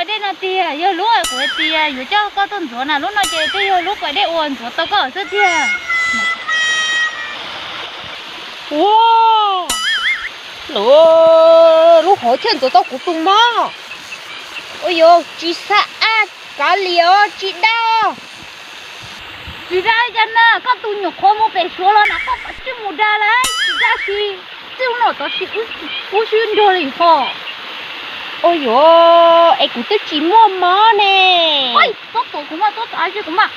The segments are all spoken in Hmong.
Dej no tiag, yog lub kuv hais tias yuav coj koj tuaj ntxuav na, lub no ces twb yog lub pas dej uas ntxuav tau koj xwb tiag. Ua, lub hauv thiaj ntxuav tau kuv tus mob. Ua yuav tsis xav ab kav liam os, tsis dab. Tsis dab li cas na, koj tus nyuam qhuav mus pem Suav los na, koj tsis mus dag lawm, tsis dab tsi, txij hnub no tod tsis ub sib nrog li hos. Ua yuav es kuv twb tsis muaj mob ne. Txhob tuav kuv mas, txhob tuav kuv mas.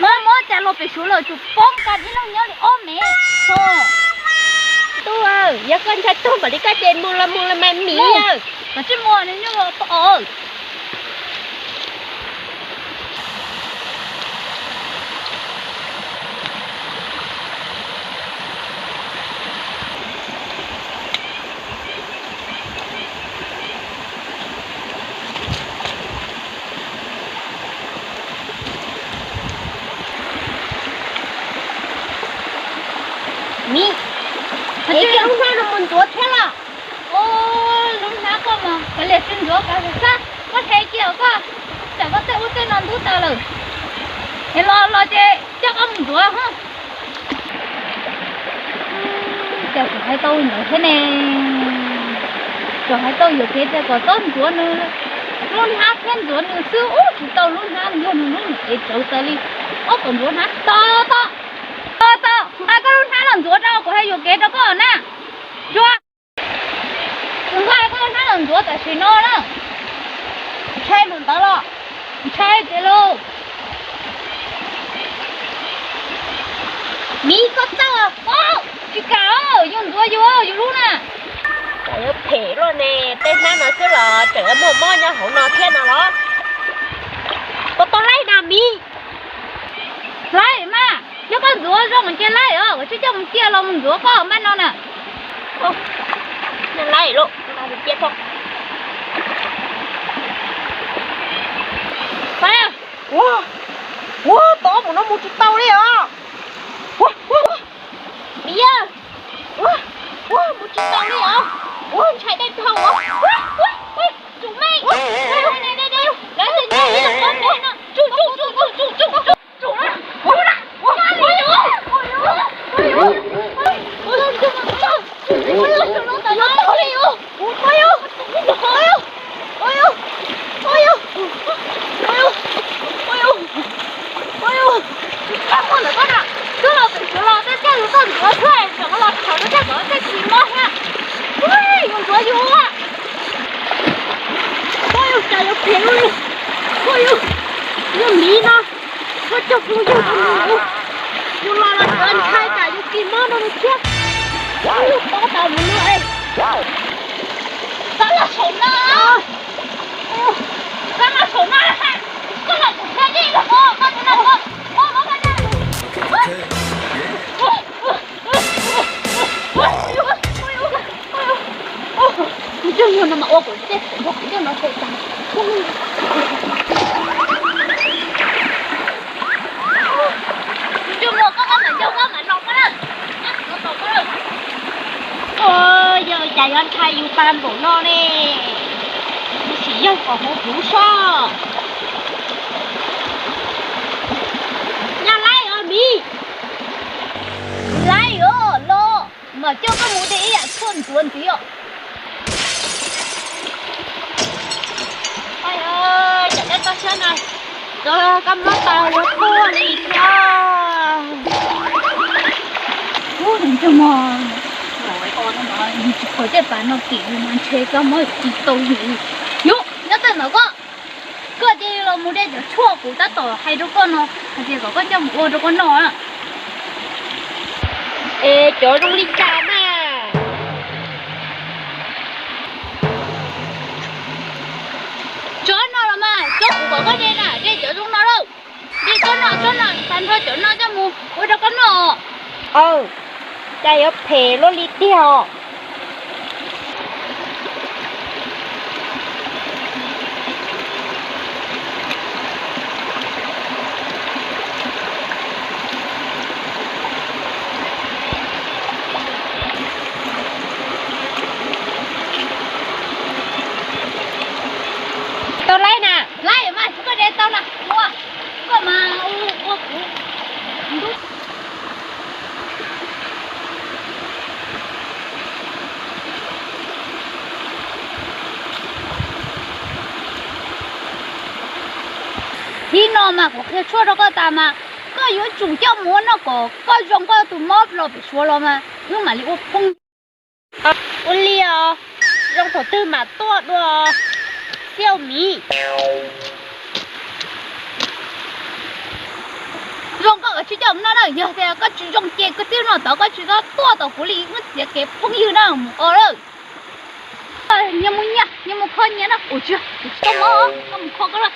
Mob mob cas los pem Suav lawm tsuas poob kas ib leeg nyob li ob mev. Tub, yog koj ntshai tuag npaum li koj ces mus los mus los mas Mim. Koj tsis mus, nws nyuaj os. Mim, es lub hnab no mus ntxuav thiab los? Lub hnab koj mas kav liam tsis ntxuav, kav liam xab, koj hle kiag koj, tsam koj tej ub tej no ntub tas lawm. Es los los ces coj koj mus ntxuav. Cas kuv hais tau ntawd thiab ne? Tsuas hais tau yuam kev tias kom txhob ntxuav nws lub hnab thiab ntxuav nws xwb ub, tsis tau lub hnab, yog nws lub es tsawv tas li. Ob, kom ntxuav hnab, tos tos tos tos, nqa koj lub hnab los ntxuav rau kuv hais yuam kev rau koj na. Ntsuag, kuv nqa koj lub hnab los ntxuav tam sim no na. Ntshai mus ntawd los? Ntshai tiag lauj. Miv, koj txawj. Tsis kam, yus ntxuav yus, yus lub na. Cas yuav phem luaj ne, tej hnab no xwb los tseem muaj mob nyob hauv no thiab no los? Koj tau laij na Miv. Laij mas, yog koj ntxuav zoo ces laij os, kuv tsis coj mus cia los mus ntxuav koj mas no na. Ua, tod mus no mus tsis tau li os. Miv, ua, mus tsis tau li os. Ua, ntshai dej dhau os. Tsum me, lawv tias nyob ib los pob pem no. Tsum, tsum, tsum, tsum, tsum, tsum, tsum. Koj los pem Suav los tej tiaj yus tuaj ntxuav xwb, tseem los thaum no tej kom tej tsis mob thiab. Ui, yus ntxuav yus. Ua, yus cas yuav phem li. Ua, yus, yus Miv no, ua cog tus yug tus nus, yus los los tsuav ntshai tsam yus tsis mob no nws thiab. Yus tob tas mus no es. Koj los saum no, koj los saum no, koj los kuv thiab dej los, koj tus no, koj, koj, koj, koj. Ntsej muag no mas ua kuv tej pom nrog kuv tej no tau tas. Ntsej muag koj, koj mam nco koj mam los koj na. Yog cas yuav ntshai yus tas npaum no ne? Yus sim yawg kom hauv huv soj. Nyaj laib os Miv. Laib os los, mam coj koj mus de ib yam tshuaj ntxuav ntxiv os. Cov dab toj siab no, cov kab mob tas yuav tuag li thiab. Ub, ntsej muag, yus tsis khaws tej pas no kim yus mas ntshe kab mob tsis tau yus. Yus nyob tej ntawd koj, koj cia li los mus de cov tshuaj kuv tab tom hais rau koj no, hais tias kom koj coj mus ua rau koj noj na. Es cov zoo li cas na? Tsob no los mas, tsob kuv kom koj de na, de cov zoo no lauj. De tsob no, tsob no, tag nrho cov no coj mus ua rau koj noj. Aw, cas yuav phem luaj li tiag os. Koj mas ua kuv Thib no mas kuv qhia tshuaj rau koj tas mas koj yuav tsum coj mus ua noj kom koj zoo nkauj tus mob los pem Suav los mas wb mam li ua phooj. Ua li os, zoo thaum twg mam tuaj dua, xiauj miv. Zoo nkauj koj tsis coj mus noj na, yog tias koj tsis zoo ces koj txij no tod koj tsis txhob tuaj tom kuv li, wb txiav kev phooj ywg na, mus os lawm. Nyias mus nyias, nyias mus kho nyias na, ua tsis, kuv tsis tau mob, koj mus kho koj lawm.